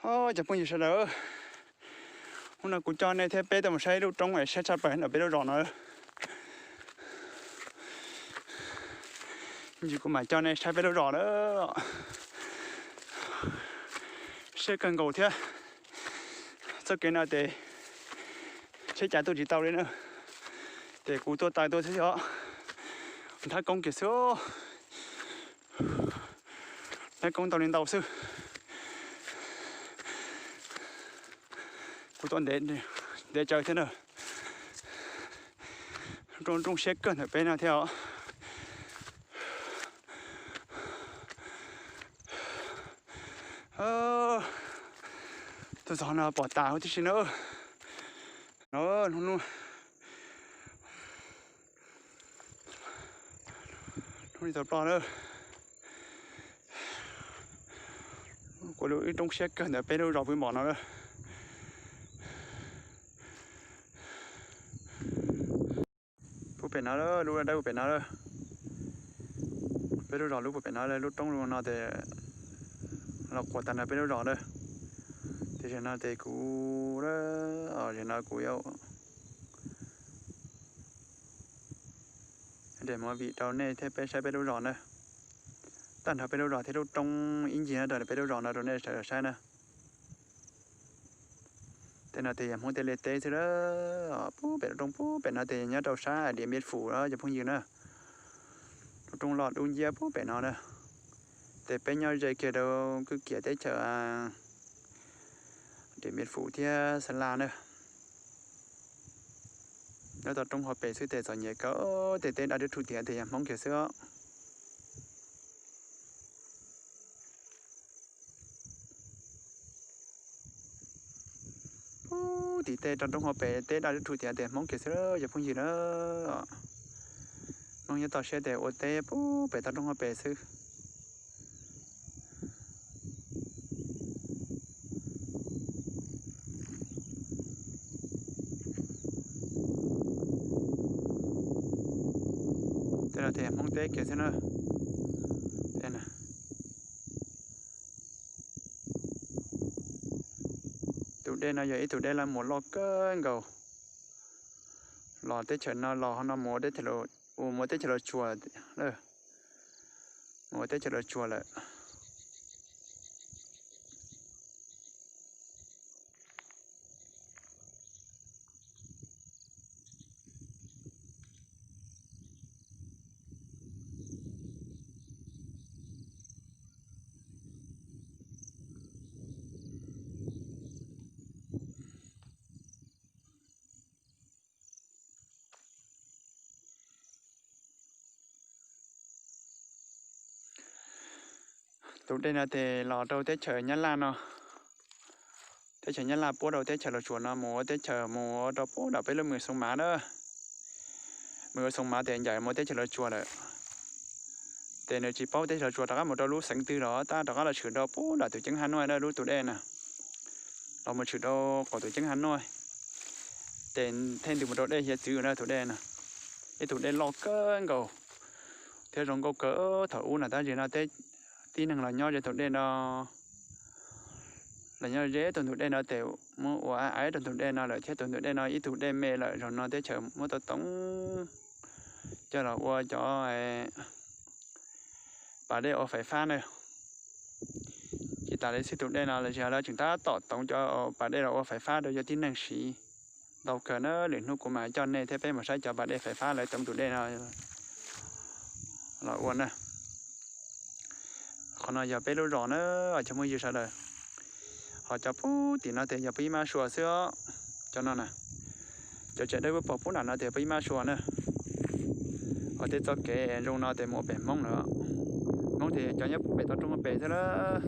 Cov phooj ywg sawv daws, hnub no kuv coj nej thiab peb tuaj mus saib lub roob es siab tshaj plaws ntawm peb lub zos no. Ntsis kuv mam coj nej saib peb lub zos na. Siab kawg nkaus thiab. Txoj kev no ces tsheb cav tuaj tsis tau li na. Ces kuv tuaj taw tuaj xwb os. Nthab koob kiag xwb. Nthab koob tau li ntau xwb. Kuv tuaj ntev tsawv thiab na. Rooj rooj siab kawg ntawm peb no thiab os. Tus zos no pom tas huv tib si na. No, hnub, hnub li tau ploj na. Kuv lub ib roob siab kawg ntawm peb lub zos pw mom no lawm. Puag pem no, lub dawb puag pem no lawm. Peb lub zos lub puag pem no, lub roob no ces los quas tag nrho peb lub zos lawm. Ces zaum no ces kuv, zaum no kuv yuav nres movie rau nej thiab peb saib peb lub zos na. Tag nrho peb lub zos thiab lub roob ib ncig no rau peb lub zos no rau nej sawv daws saib na. Tej no ces yog Hmoob tej liaj teb xwb lawm. Puag pem lub roob puag pem no ces nyob rau sab Diam Npiaj Fum cov phooj ywg na. Lub roob loj dub nciab puag pem no na. Ces peb nyob ze kiag rau kwj kiam teb chaws Diam Npiaj Fum thiab Xeeb Las na. Nyob tau roob hauv pes xwb ces txom nyem kawg, tej teb daj dub rhuv tiav ces yog Hmoob kiag xwb os. Puag tim tej toj roob hauv pes teb daj dub rhuv tiav ces Hmoob kiag xwb cov phooj ywg na. Hmoob nyob toj siab ces ua teb puag pem toj roob hauv pes xwb. Tej no ces Hmoob teb kiag xwb na. Tus dej no yog ib tug dej laj mus loj kawg nkaus. Los teb chaws no los ho no mus ua teb chaws Los Tsuas, mus ua teb chaws Los Tsuas lawm. Tus dej no ces los rau teb chaws Nyab Laj no. Teb chaws Nyab Laj puab rau teb chaws Los Tsuas no mus ua teb chaws mus ua rau puag nram peb lub Mws Xoo Mav na. Mws Xoo Mav ces ncaim mus teb chaws Los Tsuas lawm. Ces nws tsis paub teb chaws Los Tsuas rov qab mus rau lub xeev twg los tab rov qab los tshwm rau puag nram tus ceeb Hav Nuaj na lub tus dej na. Los mus tshwm rau qaum tus ceeb Hav Nuaj. Ces thiaj ntws mus rau dej hiav txwv na tus dej no. Ib tug dej loj kawg nkaus thiab zoo nkauj kawg thaum ub no tab sis no tib neeg los nyob ze tus dej no. Los nyob ze tus ntug dej no ces muab ua aiv rau tus dej no lawm thiab tus ntug dej no ib tug dej me lawm zaum no teb chaws muab tau toov coj los ua cov pas dej ua fais fab na. Tsis tas li xwb tus dej no los tsis lawv tseem tab tom toov cov pas dej los ua fais fab rau cov tib neeg siv ntau kawg na. Lwm hnub kuv mam coj nej thiab peb mus saib cov pas dej fais fab lawv toov tus dej no los ua na. Qhov no yog peb lub zos na, cov phooj ywg sawv daws. Ho cov puag tim no ces yog puag ib mab sua xwb os. Cov no na, cov tsev dawb huv pog puag nram no ces puag ib mab sua na. Ho tej txoj kev zoo no ces mus ua pem Hmoob lawm. Hmoob ces cov nyob puag pem toj roob pem xwb lawm.